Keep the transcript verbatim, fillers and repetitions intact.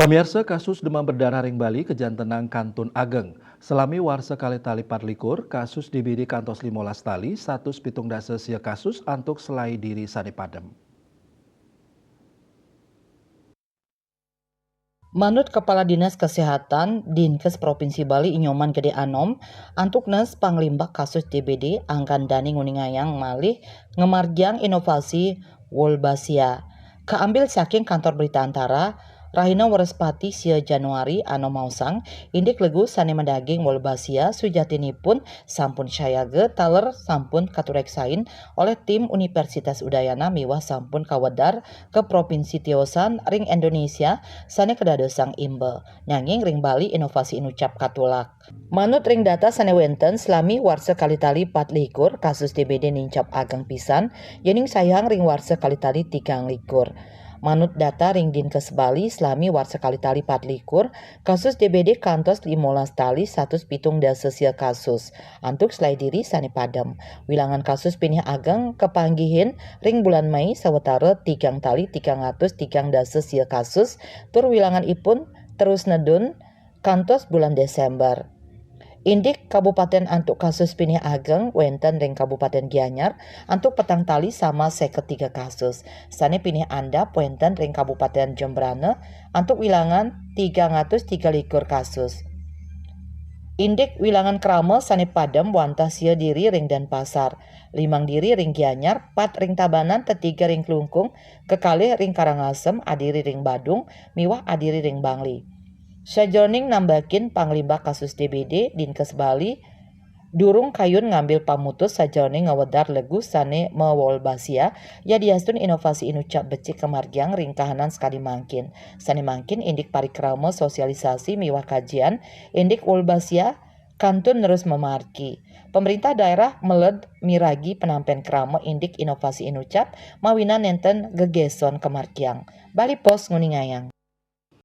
Pamiarsa, kasus demam berdarah ring Bali kajantenang kantun ageng. Salami warsa kalih tali patlikur, kasus D B D kantos limolas tali, satus pitung dasa sia kasus antuk selai diri sane padem. Manut Kepala Dinas Kesehatan Dinkes Provinsi Bali I Nyoman Gede Anom, antuk nes panglimbak kasus D B D anggan dane nguningayang malih ngamargiang inovasi Wolbachia. Kaambil saking Kantor Berita Antara, rahina Wrespati sia Januari Anom maosang, indik legu sane madaging Wolbachia sujatinipun sampun sayaga taler sampun katureksain olih tim Universitas Udayana miwah sampun kawedar ka provinsi tiosan ring Indonesia sane kadadosang imba. Nanging ring Bali inovasi inucap katulak. Manut ring data sane wenten, salami warsa kalih tali patlikur, kasus D B D nincap ageng pisan, yening sayang ring warsa kalih tali tigang likur. Manut data ring Dinkes Bali, salami warsa kalih tali patlikur, kasus D B D kantos limolas tali satus pitung dasa sia kasus, antuk selai diri sane padem. Wilangan kasus pinih ageng kapanggihin ring bulan Mei sawatara tigang tali tigang atus tigang dasa sia kasus, tur wilangan ipun terus nedun kantos bulan Desember. Indik kabupaten antuk kasus pinih ageng wenten ring Kabupaten Gianyar antuk petang tali sama seket tiga kasus. Sane pinih andap wenten ring Kabupaten Jembrana antuk wilangan tigang atus tiga likur kasus. Indik wilangan krama sane padem wantah sia diri ring Denpasar, limang diri ring Gianyar, pat ring Tabanan, tetiga ring Klungkung, kekalih ring Karangasem, adiri ring Badung, miwah adiri ring Bangli. Sajeroning nambakin panglimbak kasus D B D, Dinkes Bali durung kayun ngambil pamutus sajeroning ngawedar legu sane mawolbasia, yadiastun inovasi inucap becik kamargiang ring kahanan sakadi mangkin. Sane mangkin indik parikrama sosialisasi miwah kajian indik wolbasia kantun nerus mamargi. Pemerintah daerah meled miragi penampen krama indik inovasi inucap mawinan nenten gegeson kamargiang. Bali Post nguningayang.